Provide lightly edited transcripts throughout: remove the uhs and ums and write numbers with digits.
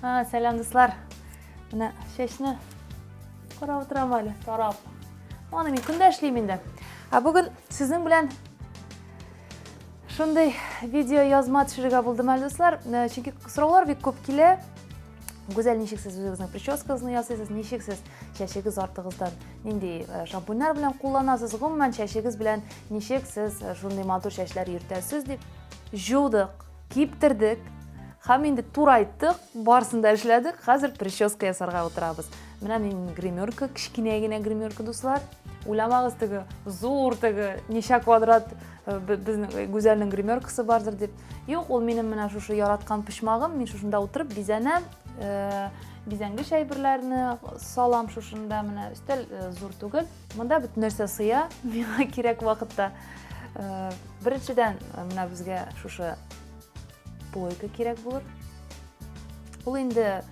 Сәлам, дуслар. Менә чәчне карап утырам әле, тарап. Аны мин көндә эшлим инде. Ә бүген сезнең белән шундый видео язма төшерергә булдым әле, дуслар. Э, чөнки сораулар бик күп килә. Гүзәл, ничек сез үзегезнең прическагызны ясыйсыз, ничек сез чәчегез артыгыздан нинди э, шампуньнар белән кулланасыз, гомумән чәчегез белән ничек сез э, шундый матур чәчләр йөртәсез дип жудык, киптердек һәм инде турайттык, барысын да эшләдек, хәзер прическа ясарга утырабыз. Менә минем гримерка, кечкенә генә гримерка, дуслар. Уйламагыз теге зур теге ничә квадрат э, безнең э, Гүзәлнең гримеркасы бардыр дип. Юк, ул минем менә шушы яраткан почмагым, мин шушында утырып бизәнәм, э, бизәнгеч әйберләрне салам шушында, менә өстәл зур түгел. Монда бөтен нәрсә сыя, миңа кирәк вакытта. Беренчедән, менә безгә шушы плойка кирәк булыр. Ул инде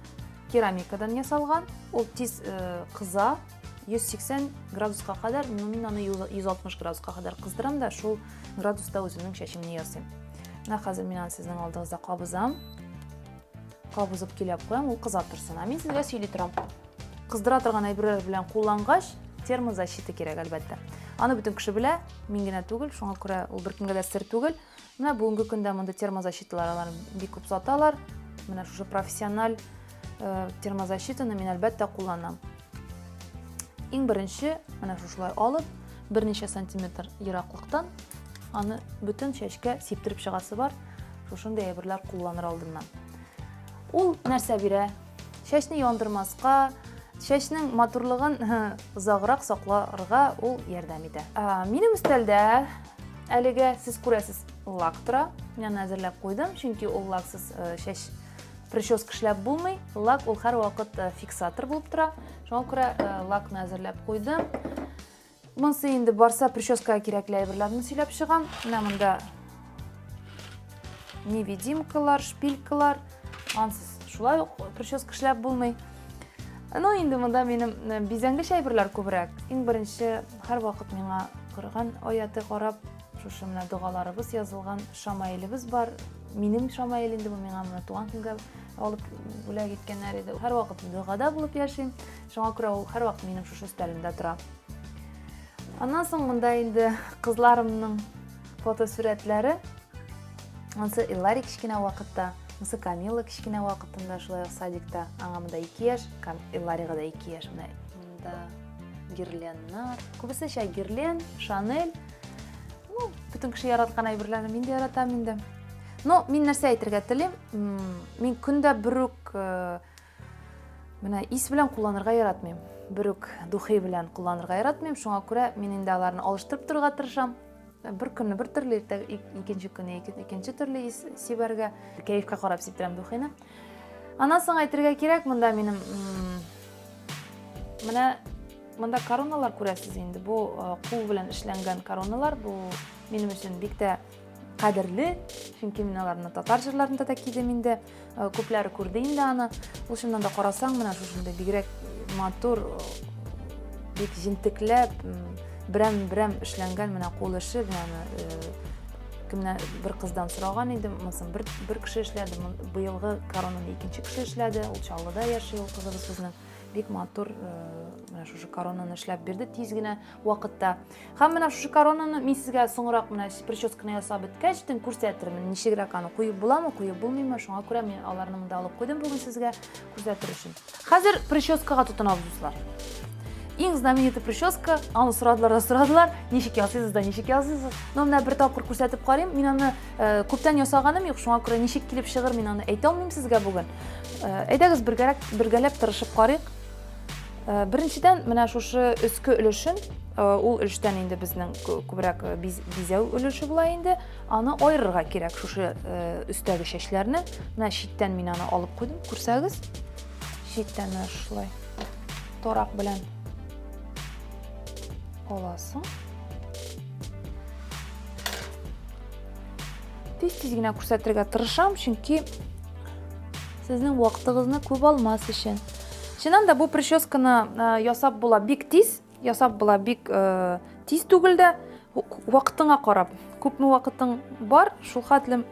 керамикадан ясалган, ул тиз кыза, 180 градуска кадәр, но мин аны 160 градуска кадәр кыздырам да, шул градуста үземнең чәчемне ясыйм. Менә хәзер мин аны сезнең алдыгызда кабызам. Кабызып көйләп куям, ул кыза торсын. Ә мин сезгә сөйли торам. Кыздыра торган әйберләр белән куллангач, термозащита кирәк, әлбәттә. Аны бөтен кеше белә, мин генә түгел, шуңа күрә ул беркемгә дә сер түгел. Менә бүгенге көндә монда термозащиталар алар бик күп саталар. Менә шушы профессиональ э, термозащитаны мин әлбәттә кулланам. Иң беренче менә шушылай алып, берничә сантиметр ераклыктан аны бөтен чәчкә сиптереп чыгасы бар. Шушындый әйберләр кулланыр алдыннан. Ул нәрсә бирә? Чәчне яндырмаска, чәчнең матурлыгын озаграк сакларга ул ярдәм итә. Минем өстәлдә әлегә сез күрәсез лак тора. Мин аны әзерләп куйдым, чөнки ул лаксыз э, чәч прическа эшләп булмый. Лак ул һәрвакыт э, фиксатор булып тора. Шуңа күрә э, лакны әзерләп куйдым. Монысы инде барса прическага кирәкле әйберләрне сөйләп чыгам. Менә монда невидимкалар, шпилькалар. Ансыз шулай ук прическа эшләп булмый. Ну, инде монда минем э, бизәнгеч әйберләр күбрәк. Иң беренче һәрвакыт миңа Коръән аяты карап, шушы менә догаларыбыз язылган шамаилебез бар. Минем шамаил инде бу миңа моны туган көнгә алып бүләк иткәннәр иде. Һәрвакыт догада булып яшим. Шуңа күрә ул һәрвакыт минем шушы өстәлемдә тора. Аннан соң монда инде кызларымның фотосурәтләре. Ансы Илари кечкенә вакытта, монысы Камила кечкенә вакытында, шулай ук садикта. Аңа монда 2 яшь, Иларига да 2 яшь. Менә монда Герленнар. Күбесенчә Герлен, Шанель. Ну, бөтен кеше яраткан әйберләрне мин дә яратам инде. Но мин нәрсә әйтергә телим? Мин көндә бер үк э, менә ис белән кулланырга яратмыйм. Бер үк духи белән кулланырга яратмыйм. Шуңа күрә мин инде аларны алыштырып торырга тырышам. Бер көнне бер төрле, иртә икенче көнне икенче төрле ис сибәргә. Кәефкә карап сиптерәм духины. Аннан соң әйтергә кирәк, монда минем менә монда короналар күрәсез инде. Бу э, кул белән эшләнгән короналар. Бу минем өчен бик тә кадерле, чөнки мин аларны татар җырларында да кидем инде. Э, күпләре күрде инде аны. Ул чыннан да карасаң, менә шушындый бигрәк матур, э, бик җентекләп, берәм-берәм эшләнгән менә кул эше, менә аны кемнән бер кыздан сораган идем, монысын бер, бер кеше эшләде, быелгы коронаны икенче кеше эшләде, ул Чаллыда яши, ул кызыбыз безнең. Бик матур э, менә шушы коронаны эшләп бирде тиз генә вакытта. Һәм менә шушы коронаны мин сезгә соңрак менә прическаны ясап беткәч, төн күрсәтермен, ничегрәк аны куеп буламы, куеп булмыймы, шуңа күрә мин аларны монда алып куйдым бүген сезгә күрсәтер өчен. Хәзер прическага тотынабыз, дуслар. Иң знаменитый прическа, аны сорадылар да сорадылар, ничек ясыйсыз да ничек ясыйсыз. Но менә бер тапкыр күрсәтеп карыйм, мин аны э, күптән ясаганым юк, шуңа күрә ничек килеп чыгыр, мин аны әйтә алмыйм сезгә бүген. Э, әйдәгез бергәрәк бергәләп тырышып карыйк. Э, беренчедән, менә шушы өске өлешен, э, ул өлештән инде безнең күбрәк э, бизәү өлеше була инде, аны аерырга кирәк шушы э, өстәге чәчләрне. Менә читтән мин аны алып куйдым, күрсәгез. Читтән менә шулай тарак белән аласың. Тиз-тиз генә күрсәтергә тырышам, чөнки сезнең вакытыгызны күп алмас өчен. Чыннан да бу прическаны э, ясап була бик тиз, ясап була бик э, тиз түгел дә, вакытыңа карап, күпме вакытың бар, шул хәтлем.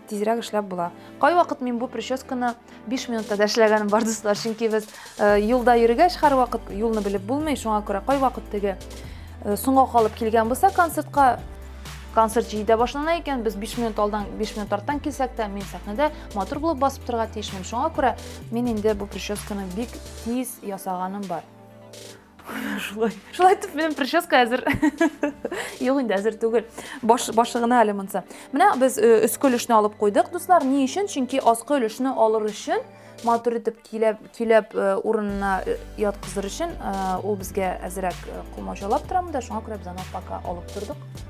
тизрәк эшләп була. Кайвакыт мин бу прическаны 5 минутта да эшләгәнем бар, дуслар, чөнки без э, юлда йөргәч һәрвакыт юлны белеп булмый, шуңа күрә кайвакыт теге э, соңга калып килгән булса концертка, концерт 7-дә башлана икән, без 5 минут алдан, 5 минут арттан килсәк тә, мин сәхнәдә матур булып басып торырга тиешмен. Шуңа күрә мин инде бу прическаны бик тиз ясаганым бар. Шулай. Шулай итеп минем прическа әзер. Юк инде әзер түгел. Баш, башы гына әле монысы. Менә без э, өске өлешне алып куйдык, дуслар. Ни өчен? Чөнки аскы өлешне алыр өчен матур итеп көйләп, көйләп э, урынына э, яткызыр өчен ул безгә әзрәк комачаулап тора монда. Шуңа күрә без аны пока алып тордык.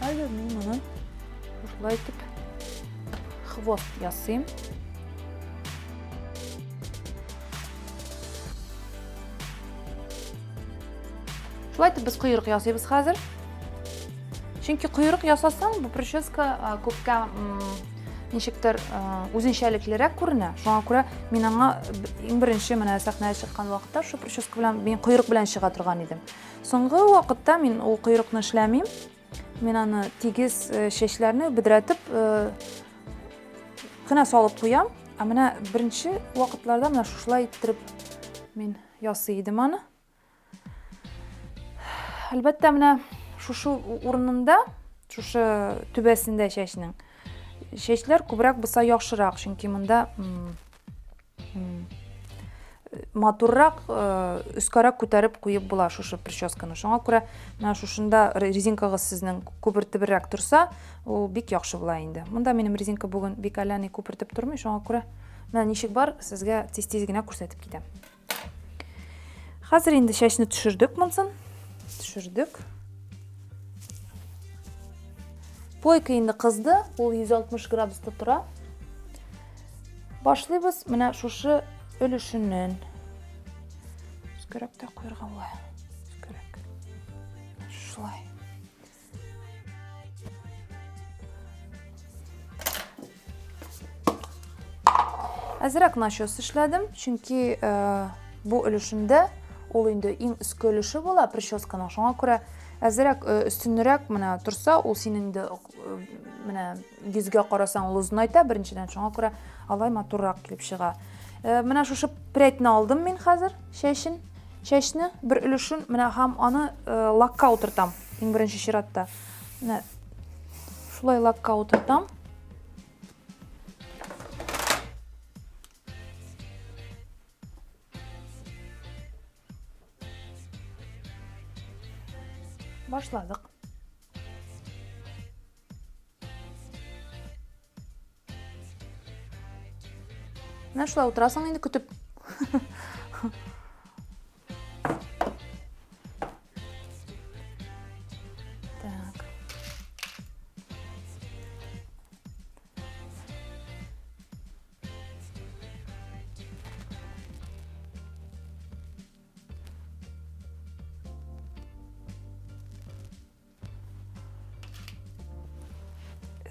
Хәзер мин моны шулай итеп хвост ясыйм. Шулай итеп без койрык ясыйбыз хәзер. Чөнки койрык ясасаң, бу прическа күпкә ничектер үзенчәлеклерәк күренә. Шуңа күрә мин аңа иң беренче менә сәхнәгә чыккан вакытта шул прическа белән мин койрык белән чыга торган идем. Соңгы вакытта мин ул койрыкны эшләмим. Мин аны тигез э, чәчләрне бедрәтеп э, кына салып куям. Ә менә беренче вакытларда менә шушылай иттереп мин ясый идем аны. Әлбәттә, менә шушы урынында, шушы түбәсендә чәчнең чәчләр күбрәк булса яхшырак, чөнки монда матуррак э, өскәрәк күтәреп куеп була шушы прическаны. Шуңа күрә менә шушында резинкагыз сезнең күпертебрәк торса, ул бик яхшы була инде. Монда минем резинка бүген бик әллә ни күпертеп тормый, шуңа күрә менә ничек бар, сезгә тиз-тиз генә күрсәтеп китәм. Хәзер инде чәчне төшердек монсын. Төшердек. Плойка инде кызды, ул 160 градуста тора. Башлыйбыз менә шушы өлешеннән. Өскәрәк тә куярга була. Өскәрәк. Шулай. Әзрәк начос эшләдем, чөнки э, бу өлешендә ул инде иң өске өлеше була прическаның. Шуңа күрә әзрәк э, өстенрәк менә торса, ул синең инде э, менә йөзгә карасаң ул озынайта беренчедән, шуңа күрә алай матуррак килеп чыга. Э, менә шушы прядьне алдым мин хәзер, чәчен, чәчне бер өлешен, менә һәм аны э, лакка утыртам иң беренче чиратта. Менә шулай лакка утыртам. Башладык. Менә шулай утырасың инде көтеп. Так.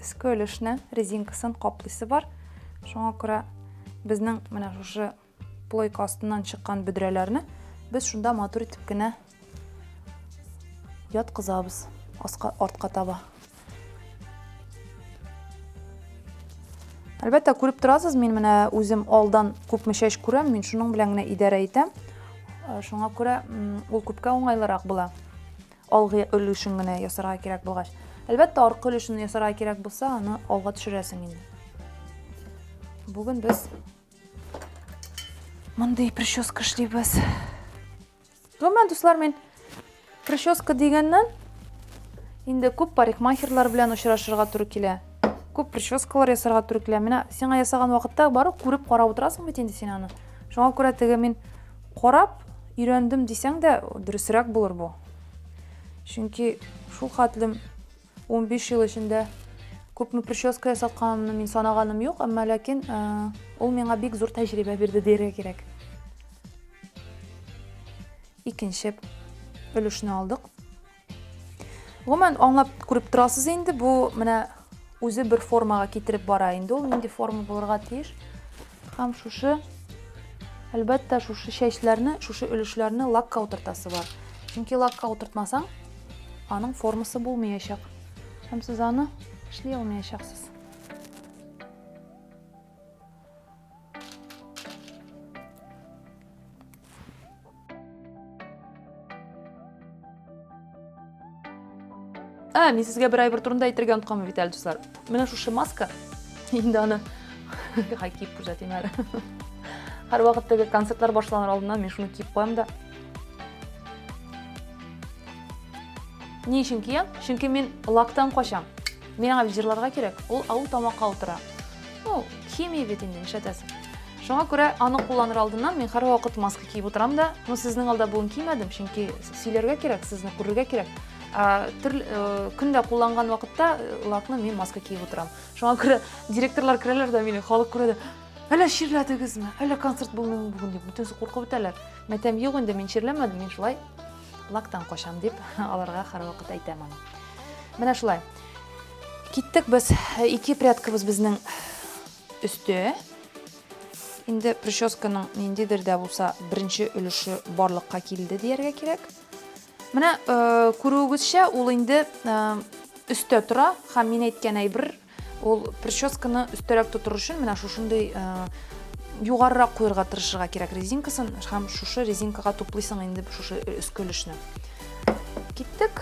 Өске өлешне резинкасын каплыйсы бар. Шуңа күрә безнең менә шушы плойка астыннан чыккан бөдрәләрне без шунда матур итеп кенә яткызабыз аска, артка таба. Әлбәттә, күреп торасыз, мин менә үзем алдан күпме чәч күрәм, мин шуның белән генә идарә итәм. Э, шуңа күрә ул күпкә уңайлырак була. Алгы өлешен генә ясарга кирәк булгач. Әлбәттә, аркы өлешен ясарга кирәк булса, аны алга төшерәсең инде. Бүген без мондый прическа эшлибез. Гомумән, дуслар, мин прическа дигәннән инде күп парикмахерлар белән очрашырга туры килә. Күп прическалар ясарга туры килә. Менә сиңа ясаган вакытта барып күреп карап утырасың бит инде син аны. Шуңа күрә теге мин карап өйрәндем дисәң дә дөресрәк булыр бу. Чөнки шул хәтлем 15 ел эчендә күпме прическа ясатканымны мин санаганым юк, әмма ләкин э, ул миңа бик зур тәҗрибә бирде дияргә кирәк. Икенче өлешне алдык. Гомумән, аңлап күреп торасыз инде, бу менә үзе бер формага китереп бара инде ул, нинди форма булырга тиеш. Һәм шушы, әлбәттә, шушы чәчләрне, шушы өлешләрне лакка утыртасы бар. Чөнки лакка утыртмасаң, аның формасы булмаячак. Һәм сез аны эшли алмаячаксыз. Ә, мин сезгә бер әйбер турында әйтергә онытканмын бит әле, дуслар. Менә шушы маска, инде аны хай киеп күрсәтим әле. Һәрвакыт теге концертлар башланыр алдыннан мин шуны киеп куям да. Ни өчен киям? Чөнки мин лактан качам. Мин аңа бит җырларга кирәк. Ул ау тамакка утыра. Ну, химия бит инде, нишләтәсең. Шуңа күрә аны кулланыр алдыннан мин һәрвакыт маска киеп утырам да, но сезнең алда бүген кимәдем, чөнки сөйләргә кирәк, сезне күрергә кирәк. Төрле э, көндә кулланган вакытта э, лакны мин маска киеп утырам. Шуңа күрә директорлар керәләр дә мине, халык күрә дә, әллә чирләдегезме, әллә концерт булмыймы бүген дип, бөтенесе куркып бетәләр. Мин әйтәм, юк инде, мин чирләмәдем, мин шулай лактан качам дип аларга һәрвакыт әйтәм аны. Менә шулай. Киттек без, ике прядкабыз безнең өсте. Инде прическаның ниндидер дә булса беренче өлеше барлыкка килде дияргә кирәк. Менә э, күрүегезчә, ул инде э, өстә тора һәм мин әйткән әйбер ул прическаны өстәрәк тотыр өчен менә шушындый э, югарырак куерга тырышырга кирәк резинкасын һәм шушы резинкага туплыйсың инде шушы өске өлешне. Киттек.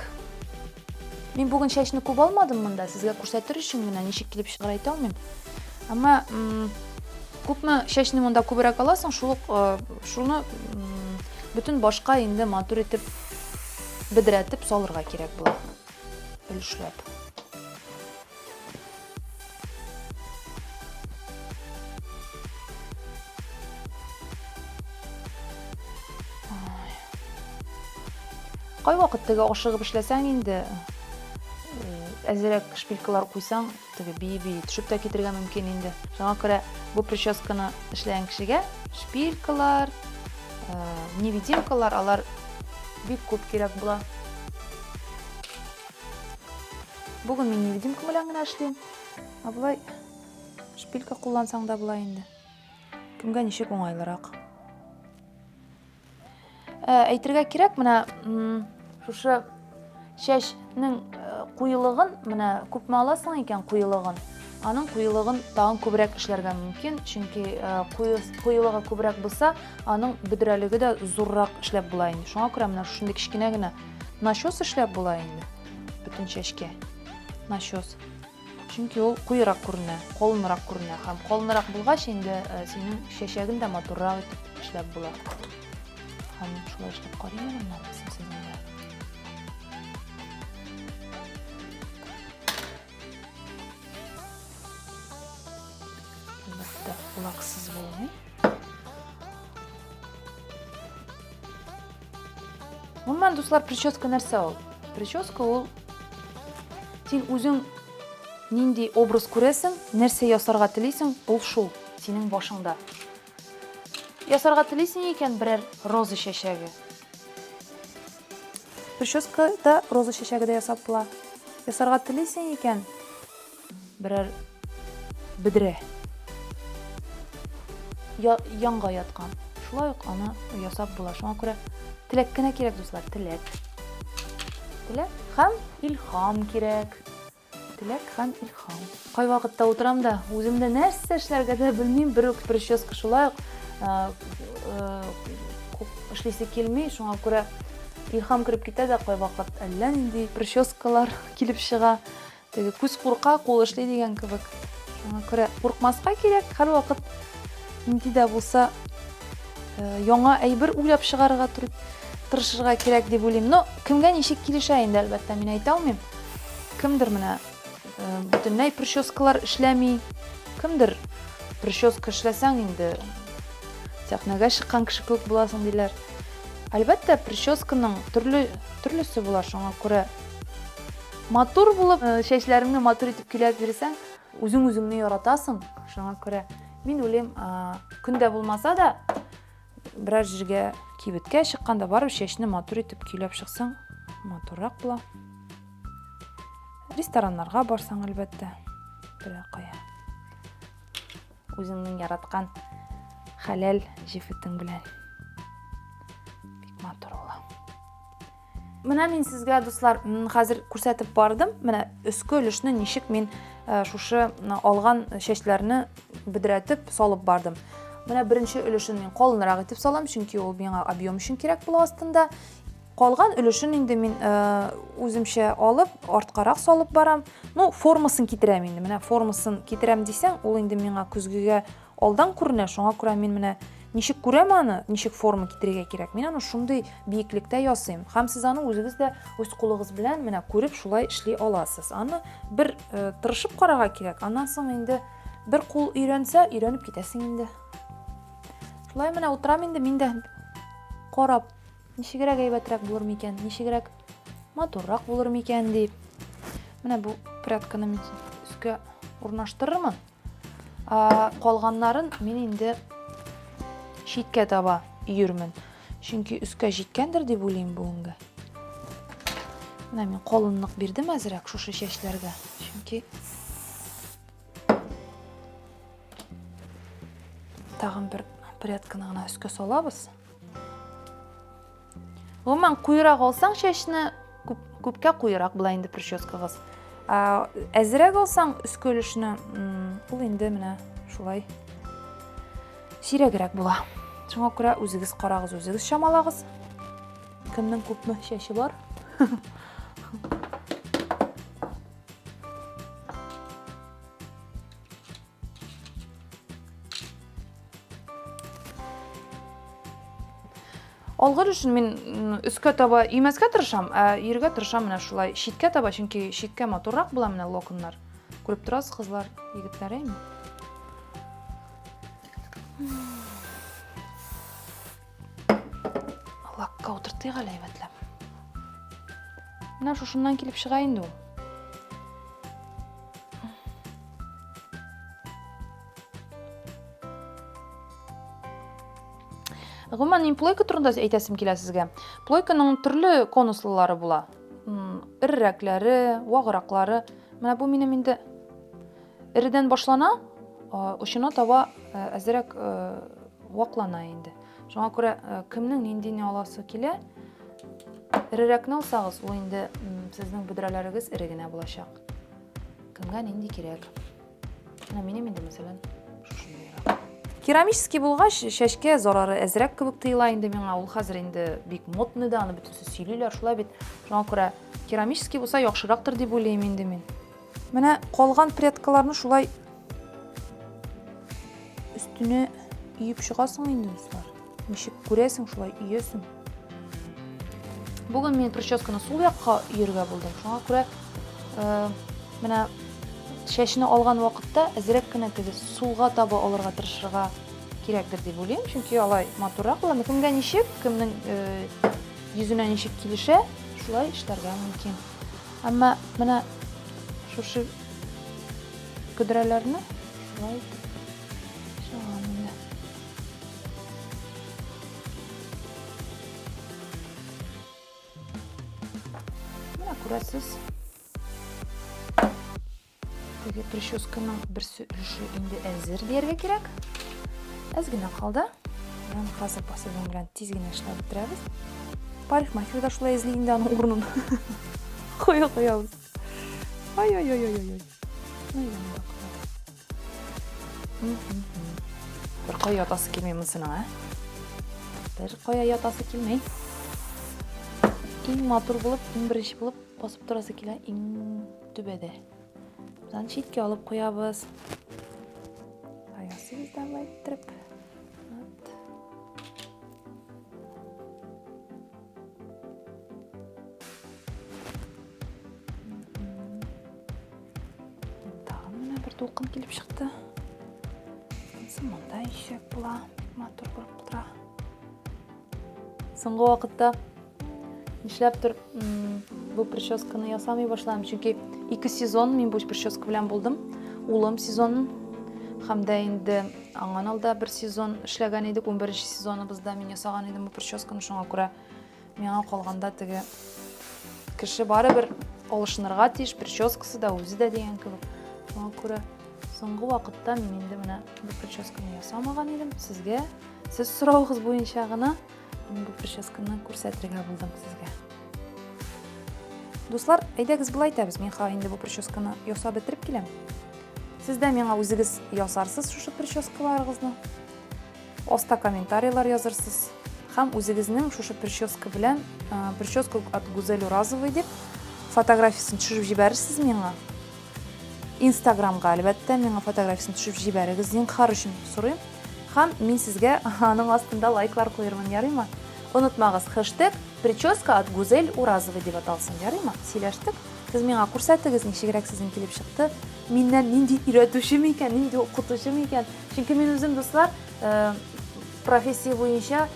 Мин бүген чәчне күп алмадым монда, сезгә күрсәтер өчен генә ничек килеп чыгар әйтә алмыйм. Әмма күпме чәчне монда күбрәк аласың, шул ук э, шуны бөтен башка инде матур итеп бедрәтеп салырга кирәк була. Өлешләп. Кайвакыт теге ашыгып эшләсәң инде, э, әзерәк шпилькалар куйсаң, теге бии-бии төшеп тә китергә мөмкин инде. Шуңа күрә бу прическаны эшләгән кешегә шпилькалар, э, невидимкалар алар бик күп кирәк була. Бүген мин невидимка белән генә эшлим. Ә болай шпилька куллансаң да була инде. Кемгә ничек уңайлырак. Ә, әйтергә кирәк, менә шушы чәчнең э, куелыгын, менә күпме аласың икән куелыгын, аның куелыгын тагын күбрәк эшләргә мөмкин, чөнки э, куелыгы күбрәк булса, аның бөдрәлеге дә зуррак эшләп була инде. Шуңа күрә менә шушындый кечкенә генә начес эшләп була инде. Бөтен чәчкә начес. Чөнки ул куерак күренә, калынрак күренә һәм калынрак булгач инде э, синең чәчәген дә матуррак итеп эшләп була. Һәм шулай эшләп карыйм әле менә сезнең. Әлбәттә, лаксыз булмый. Гомумән, дуслар, прическа нәрсә ул? Прическа ул син үзең нинди образ күрәсең, нәрсә ясарга телисең, ул шул синең башыңда. Ясарга телисең икән берәр роза чәчәге. Прическа да роза чәчәге дә ясап була. Ясарга телисең икән Берәр бедрә янга яткан. Шулай ук аны ясап була. Шуңа күрә теләк кенә кирәк, дуслар, теләк. Теләк һәм илһам кирәк. Теләк һәм илһам. Кайвакытта утырам да, үзем дә нәрсә эшләргә дә белмим, бер үк прическа шулай ук күп эшлисе килми, шуңа күрә илһам кереп китә дә кайвакыт әллә нинди прическалар килеп чыга. Теге күз курка, кул эшли дигән кебек. Шуңа күрә куркмаска кирәк, һәрвакыт нинди дә булса э, яңа әйбер уйлап чыгарырга тырышырга кирәк дип уйлыйм. Но кемгә ничек килешә инде, әлбәттә, мин әйтә алмыйм. Кемдер менә э, бөтенләй прическалар эшләми, кемдер прическа эшләсәң инде сәхнәгә чыккан кеше кебек буласың диләр. Әлбәттә, прическаның төрле төрлесе була, шуңа күрә Матур булып, э, чәчләреңне матур итеп көйләп йөрсәң, үзең үзеңне яратасың. Шуңа күрә мин уйлыйм, көндә булмаса да, берәр җиргә кибеткә чыкканда барып чәчне матур итеп көйләп чыксаң, матуррак була. Рестораннарга барсаң, әлбәттә, берәр кая. Үзеңнең яраткан хәләл җефетең белән. Бик матур була. Менә мин сезгә, дуслар, хәзер күрсәтеп бардым. Менә өске өлешне ничек мин э, шушы алган чәчләрне бедрәтеп салып бардым. Менә беренче өлешен мин калынрак итеп салам, чөнки ул миңа объем өчен кирәк була астында. Калган өлешен инде мин э, үземчә алып, арткарак салып барам. Ну, формасын китерәм инде. Менә формасын китерәм дисәң, ул инде миңа көзгегә алдан күренә. Шуңа күрә мин менә ничек күрәм аны, ничек форма китерергә кирәк. Мин аны шундый биеклектә ясыйм. Һәм сез аны үзегез дә үз кулыгыз белән менә күреп шулай эшли аласыз. Аны бер э, тырышып карарга кирәк. Аннан соң инде бер кул өйрәнсә, өйрәнеп китәсең инде. Шулай менә утырам инде мин дә карап, ничегрәк әйбәтрәк булыр микән, ничегрәк матуррак булыр микән дип. Менә бу прядканы мин өскә урнаштырырмын. Калганнарын мин инде читкә таба йөрмен. Чөнки өскә җиткәндер дип уйлыйм бүгенге. Менә мин калынлык бирдем әзрәк шушы чәчләргә. Чөнки тагын бер прядканы гына өскә салабыз. Гомумән, куерак алсаң чәчне, күп, күпкә куерак була инде прическагыз. Әзрәк алсаң өске өлешне, ул инде менә шулай сирәгрәк була. Шуңа күрә үзегез карагыз, үзегез чамалагыз. Кемнең күпме чәче бар? Алгыр өчен мин өскә таба имәскә тырышам, ә йөргә тырышам менә шулай читкә таба, чөнки читкә матуррак була менә локоннар. Күреп торасыз, кызлар, егетләр, әйме? Лакка утыртыйк әле әйбәтләп. Менә шушыннан килеп чыга инде ул. Гомумән, мин плойка турында әйтәсем килә сезгә. Плойканың төрле конуслылары була. Эрерәкләре, вагыраклары. Менә бу минем инде эредән башлана, очына таба э, әзрәк э, ваклана инде. Шуңа күрә э, кемнең ниндине аласы килә, эрерәкне алсагыз, ул инде сезнең бөдрәләрегез эре генә булачак. Кемгә нинди кирәк. Менә минем инде, мәсәлән, шушындыйрак. Керамический булгач, чәчкә зарары әзрәк кебек тоела инде миңа. Ул хәзер инде бик модный да, аны бөтенесе сөйлиләр, шулай бит. Шуңа күрә керамический булса яхшырактыр дип уйлыйм инде мин. Менә калган прядкаларны шулай өстенә өеп чыгасың инде, дуслар. Ничек күрәсең, шулай өясең. Бүген мин прическаны сул якка өергә булдым. Шуңа күрә э, менә чәчне алган вакытта әзрәк кенә теге сулга таба алырга тырышырга кирәктер дип уйлыйм. Чөнки алай матуррак була. Кемгә ничек, кемнең э, йөзенә ничек килешә, шулай эшләргә мөмкин. Әмма менә шушы көдрәләрне шулай итеп чыгам инде. Менә күрәсез. Теге прическаның берсе өлеше инде әзер дияргә кирәк. Әз генә калды. Менә хәзер посылым белән тиз генә эшләп бетерәбез. Парикмахер да шулай эзли инде аның урынын. Кая куябыз? Ай-ай-ай-ай-ай. Бер кая ятасы килми монысының, ә? Бер кая ятасы килми. Иң матур булып, иң беренче булып басып торасы килә иң түбәдә. Без аны читкә алып куябыз. Аясыбыз да былай иттереп. Вот. Тагын менә бер дулкын килеп чыкты. Монысы монда ишәк була, бик матур булып тора. Соңгы вакытта нишләптер бу прическаны ясамый башладым, чөнки ике сезон мин бу прическа белән булдым. Улым сезонын һәм дә инде аңан алда бер сезон эшләгән идек, 11 сезоныбызда мин ясаган идем бу прическаны, шуңа күрә Миңа калганда теге кеше барыбер алышынырга тиеш, прическасы да, үзе дә дигән кебек. Шуңа күрә соңгы вакытта мин инде менә бу прическаны ясамаган идем. Сезгә, сез соравыгыз буенча гына мин бу прическаны күрсәтергә булдым сезгә. Дуслар, әйдәгез болай итәбез. Мин хәзер инде бу прическаны ясап бетереп киләм. Сез дә миңа үзегез ясарсыз шушы прическаларыгызны. Аста комментарийлар язырсыз. Һәм үзегезнең шушы прическа белән, прическа от Гузель Уразовой дип, фотографиясен төшереп җибәрерсез миңа. Инстаграмга, әлбәттә, миңа фотографиясен төшереп җибәрегез, зинһар өчен сорыйм. Һәм мин сезгә аның астында лайклар куермын, ярыймы? Онытмагыз, хэштег прическа от Гузель Уразовой дип аталсын, ярыймы? Сөйләштек. Сез миңа күрсәтегез, ничегрәк сезнең килеп чыкты. Миннән нинди өйрәтүче микән, нинди укытучы микән? Чөнки мин үзем, дуслар, э, профессия буенча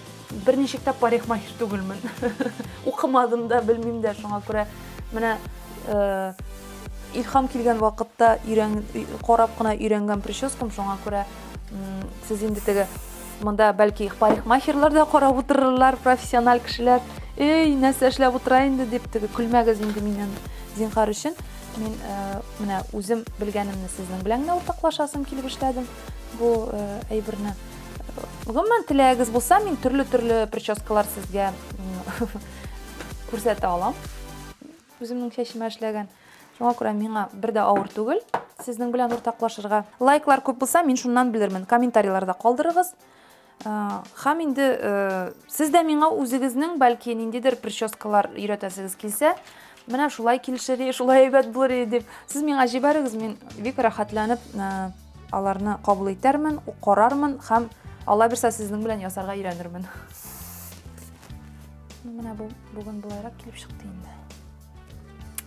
берничек тә парикмахер түгелмен. Укымадым да, белмим дә, шуңа күрә менә э, илһам килгән вакытта өйрән, карап кына өйрәнгән прическам, шуңа күрә сез инде теге монда бәлки парикмахерлар да карап утырырлар, профессиональ кешеләр. Эй, нәрсә эшләп утыра инде дип теге көлмәгез инде миннән зинһар өчен. Мин э, менә үзем белгәнемне сезнең белән генә уртаклашасым килеп эшләдем бу э, әйберне. Гомумән, теләгегез булса, мин төрле-төрле прическалар сезгә күрсәтә алам. Үземнең чәчемә эшләгән. Шуңа күрә миңа бер дә авыр түгел сезнең белән уртаклашырга. Лайклар күп булса, мин шуннан белермен. Комментарийларда калдырыгыз. Һәм инде сез дә миңа үзегезнең бәлки ниндидер прическалар өйрәтәсегез килсә, менә шулай килешер, шулай әйбәт булыр иде дип, сез миңа җибәрегез, мин бик рәхәтләнеп Аларны кабул итәрмен, карармын һәм Алла бирсә сезнең белән ясарга өйрәнермен. Ну, менә бу бүген болайрак килеп чыкты инде.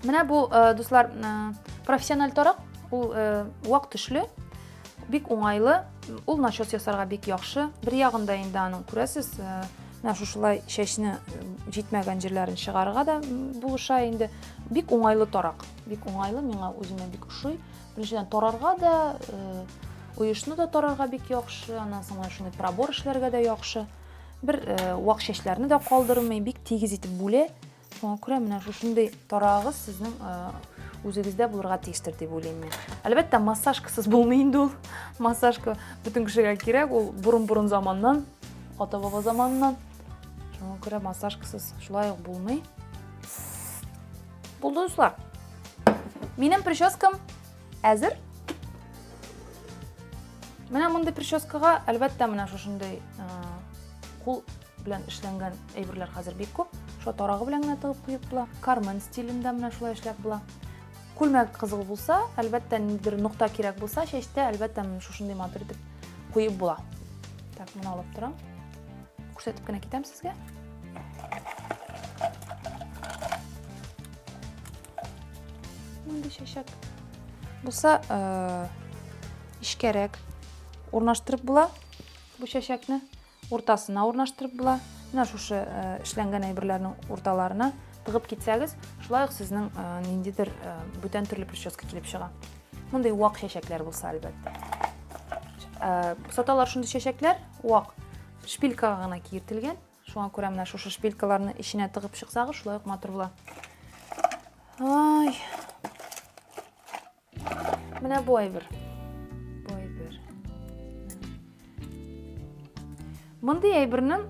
Менә бу, э, дуслар, э, профессиональ тарак, ул э, вак төшле, бик уңайлы, ул начес ясарга бик яхшы. Бер ягында инде аның күрәсез, менә шушылай чәчне җитмәгән җирләрен чыгарырга да булыша инде. Бик уңайлы тарак, бик уңайлы, миңа үземә бик ошый. Беренчедән, тарарга да, э, оешны да тарарга бик яхшы, аннан соң менә шундый пробор эшләргә дә яхшы. Бер э, вак чәчләрне дә калдырмый, бик тигез итеп бүлә. Шуңа күрә менә шушындый тарагыз сезнең э, үзегездә булырга тиештер дип уйлыйм мин. Әлбәттә, массажкасыз булмый инде ул. Массажка бөтен кешегә кирәк, ул борын-борын заманнан, ата-баба заманыннан. Шуңа күрә массажкасыз шулай ук булмый. Булды, дуслар. Минем прическам әзер. Менә мондый прическага, әлбәттә, менә шушындый кул белән эшләнгән әйберләр хәзер бик күп. Шуа тарагы белән генә тыгып куеп була. Кармен стилендә менә шулай эшләп була. Күлмәк кызыл булса, әлбәттә, ниндидер нокта кирәк булса, чәчтә, әлбәттә, менә шушындый матур итеп куеп була. Так, моны алып торам. Күрсәтеп кенә китәм сезгә. Мондый чәчәк. Булса, э, ишкәрәк урнаштырып була бу чәчәкне. Уртасына урнаштырып була. Менә шушы э, эшләнгән әйберләрнең урталарына тыгып китсәгез, шулай ук сезнең э, ниндидер бүтән төрле прическа килеп чыга. Мондый вак чәчәкләр булса, әлбәттә. Саталар шундый чәчәкләр, вак, шпилькага гына киертелгән. Шуңа күрә менә шушы шпилькаларны эченә тыгып чыксагыз, шулай ук матур була. Ай. Менә бу әйбер. Бу әйбер. Мондый әйберне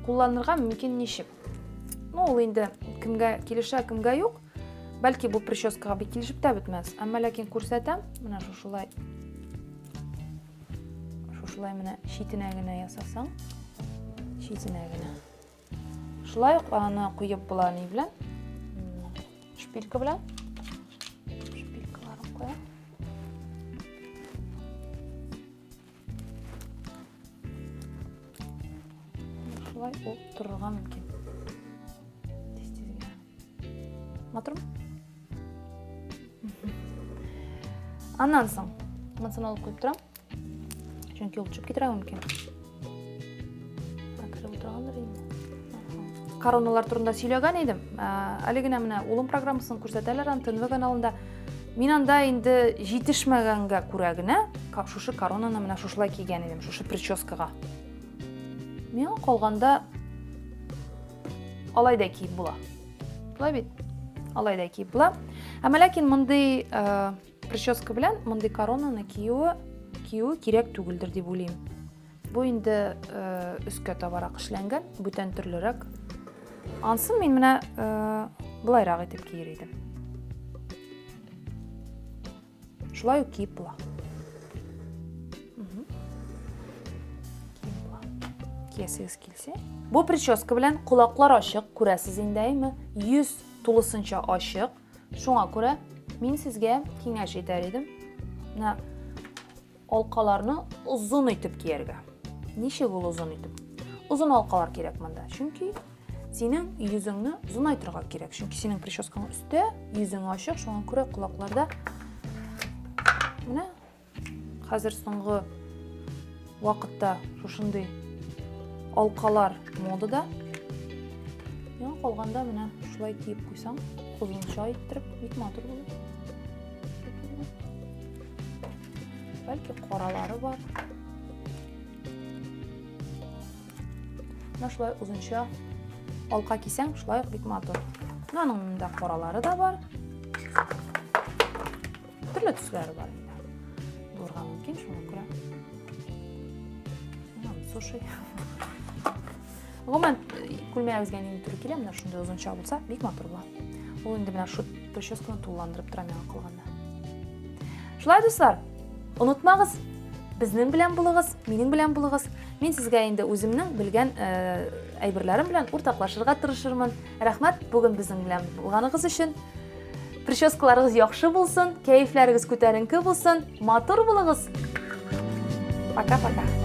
кулланырга мөмкин ничек? Ну, ул инде кемгә килешә, кемгә юк. Бәлки бу прическага бик килешеп тә бетмәс. Әмма ләкин күрсәтәм, менә шушылай Шушылай менә читенә генә ясасаң, читенә генә. Шулай ук аны куеп була ни белән? Шпилька белән. Шпилькаларын куям. Шулай ул торырга мөмкин. Тиз-тиз генә. Матурмы? Аннан соң, монысын алып куеп торам. Чөнки ул төшеп китәргә мөмкин. Кереп утыргандыр инде. Короналар турында сөйләгән идем. Әле генә менә улым программасын күрсәтәләр аны ТНВ каналында. Мин анда инде җитешмәгәнгә күрә генә шушы коронаны менә шушылай кигән идем, шушы прическага. Миңа калганда алай да киеп була. Шулай бит? Алай да киеп була. Әмма ләкин мондый э, прическа белән мондый коронаны киюе кию кирәк түгелдер дип уйлыйм. Бу инде э, өскә табарак эшләнгән, бүтән төрлерәк. Ансын мин менә э, былайрак итеп киер идем. Шулай ук киеп була. Киеп була. Киясегез килсә. Бу прическа белән колаклар ачык, күрәсез инде, әйме? Йөз тулысынча ачык. Шуңа күрә мин сезгә киңәш итәр идем. Менә алкаларны озын итеп кияргә. Ничек ул озын итеп? Озын алкалар кирәк монда. Чөнки синең йөзеңне озынайтырга кирәк. Чөнки синең прическаң өстә, йөзең ачык, шуңа күрә колакларда менә хәзер соңгы вакытта шушындый алкалар модада. Миңа калганда менә шулай киеп куйсаң, озынча иттереп, бик матур була. Бәлки каралары бар. Менә шулай озынча алка кисәң, шулай ук бик матур. Менә аның монда каралары да бар. Төрле төсләре бар инде. Булырга мөмкин, шуңа күрә. Менә суши. Гомумән, күлмәгегезгә нинди туры килә, менә шундый озынча булса, бик матур була. Ул инде менә шу прическаны тулыландырып тора миңа калганда. Шулай, дуслар, онытмагыз, безнең белән булыгыз, минем белән булыгыз. Мин сезгә инде үземнең белгән э, әйберләрем белән уртаклашырга тырышырмын. Рәхмәт бүген безнең белән булганыгыз өчен. Прическаларыгыз яхшы булсын, кәефләрегез күтәренке булсын, матур булыгыз. Пока-пока.